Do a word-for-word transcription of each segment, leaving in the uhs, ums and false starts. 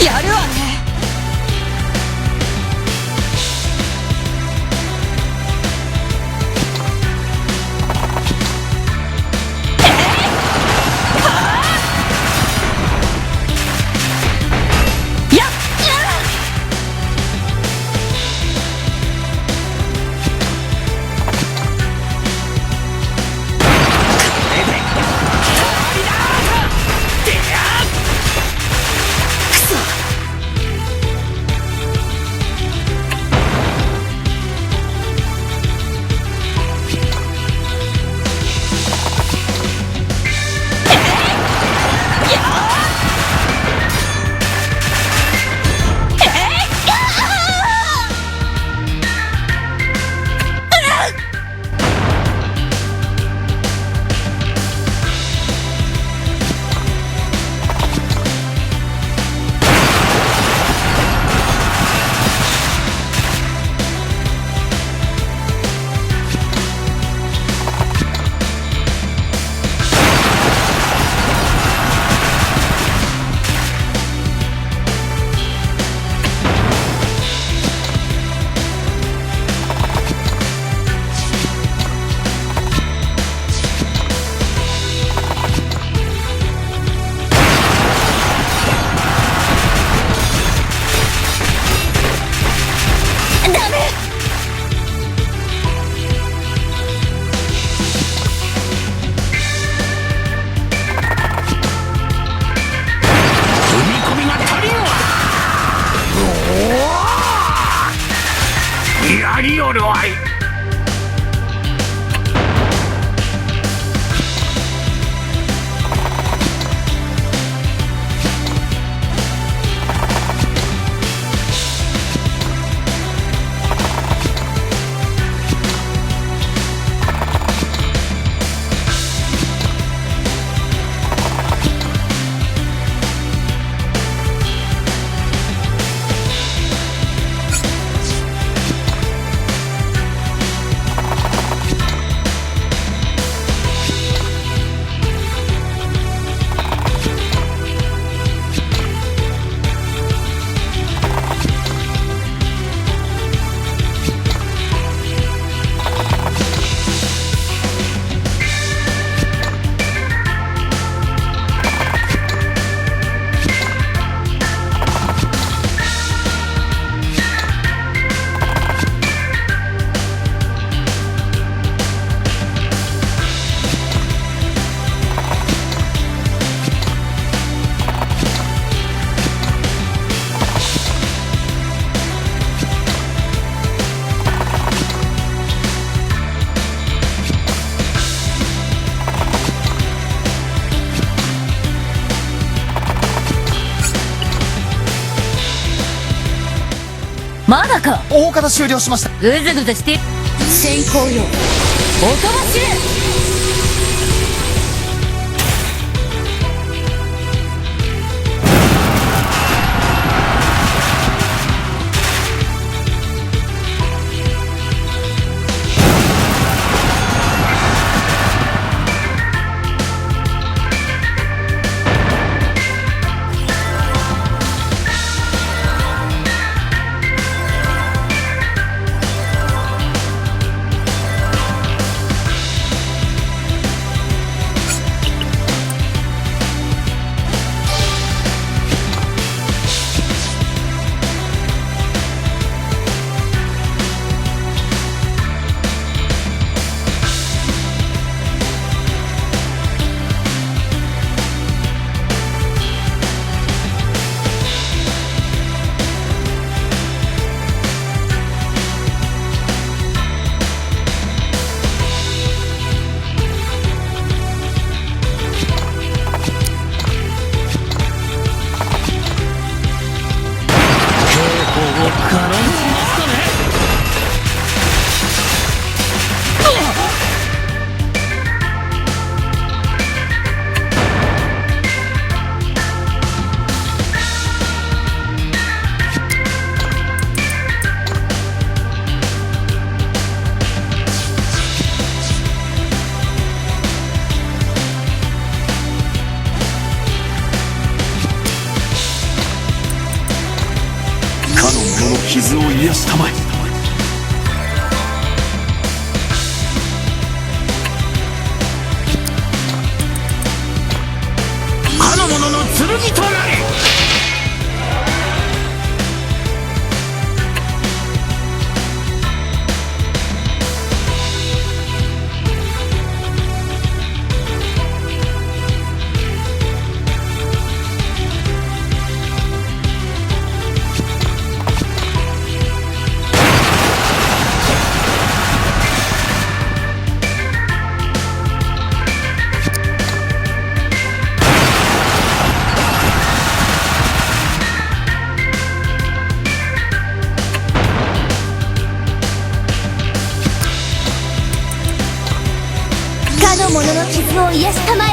やるわね。踏み込みが足りんわ。うおー！やりよるわい。まだか。大方終了しました。ぐずぐずして。先行よ。おとなしい。傷を癒やしたまえ。かの者の剣となれ。かの者の傷を癒したまえ。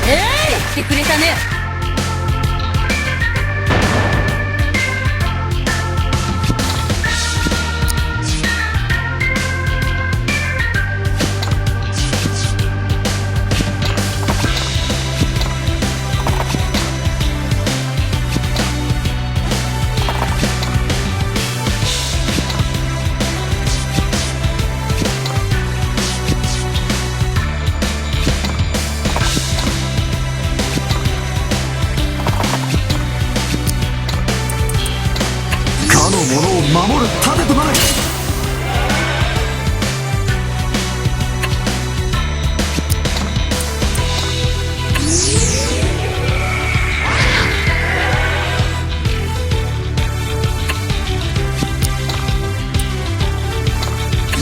ええ、やってくれたね。かの者を守る盾となれ。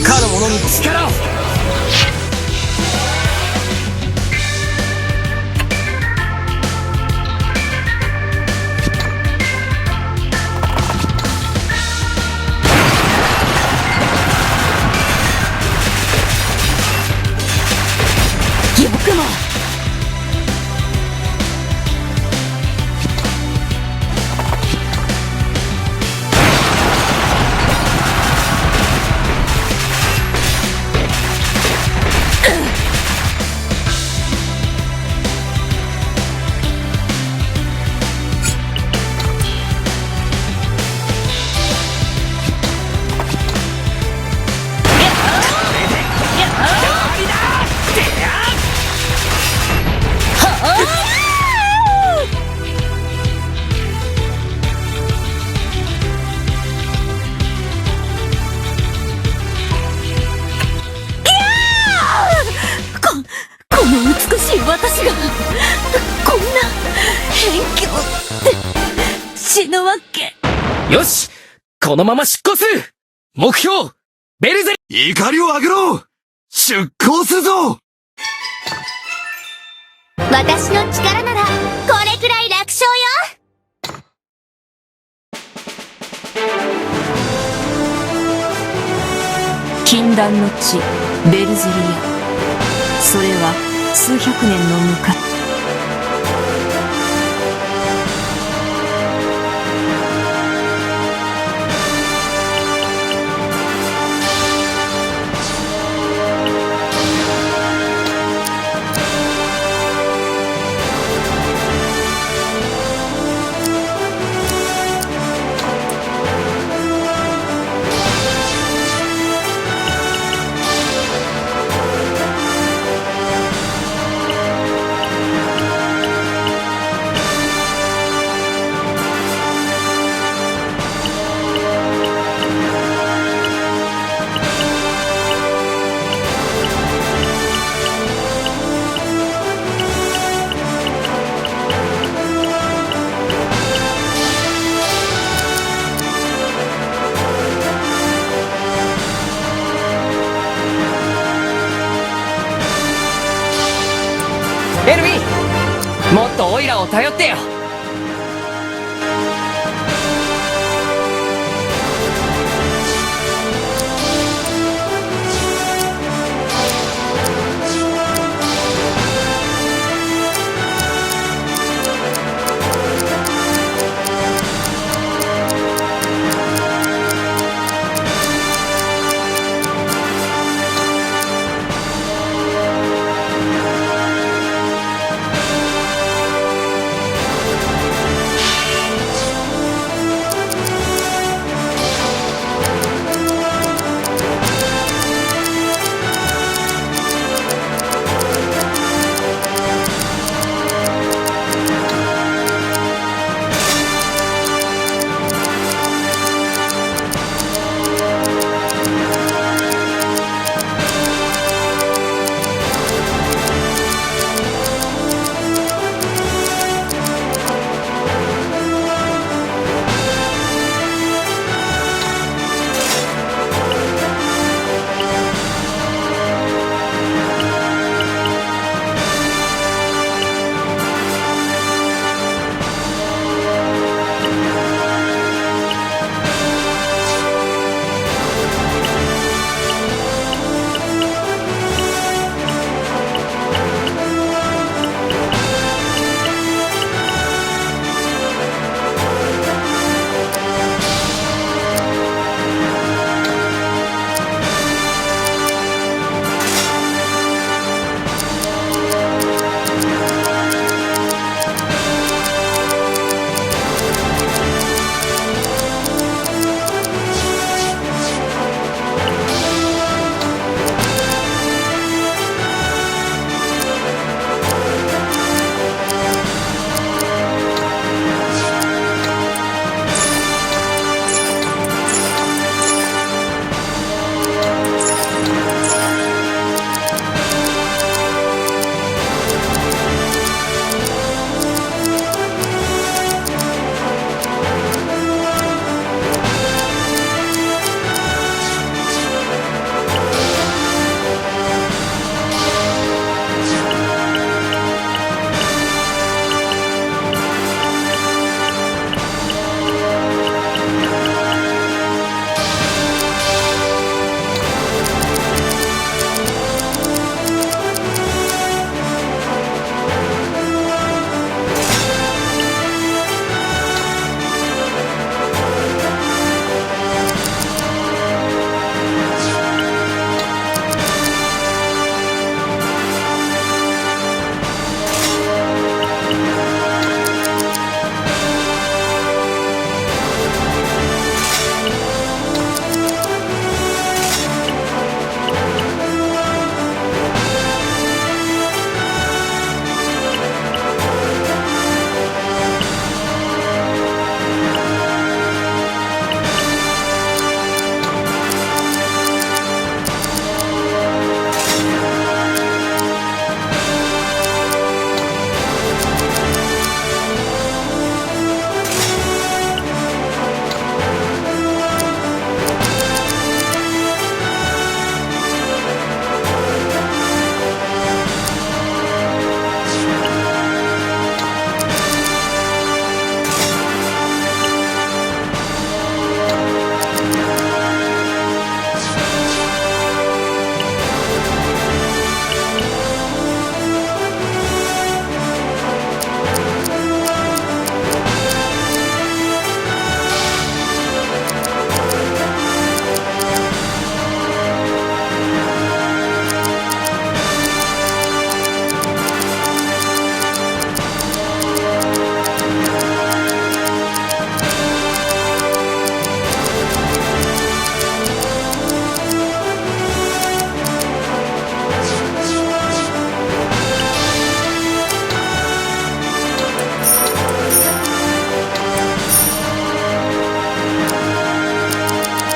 かの者に力を。よくも。この美しい私が、こんな、卑怯って、死ぬわけ。よし、このまま出航する。目標、ベルゼリ。怒りをあがろう。出航するぞ。私の力なら、これくらい楽勝よ。禁断の地、ベルゼリア。それは数百年の昔。もっとオイラを頼ってよ。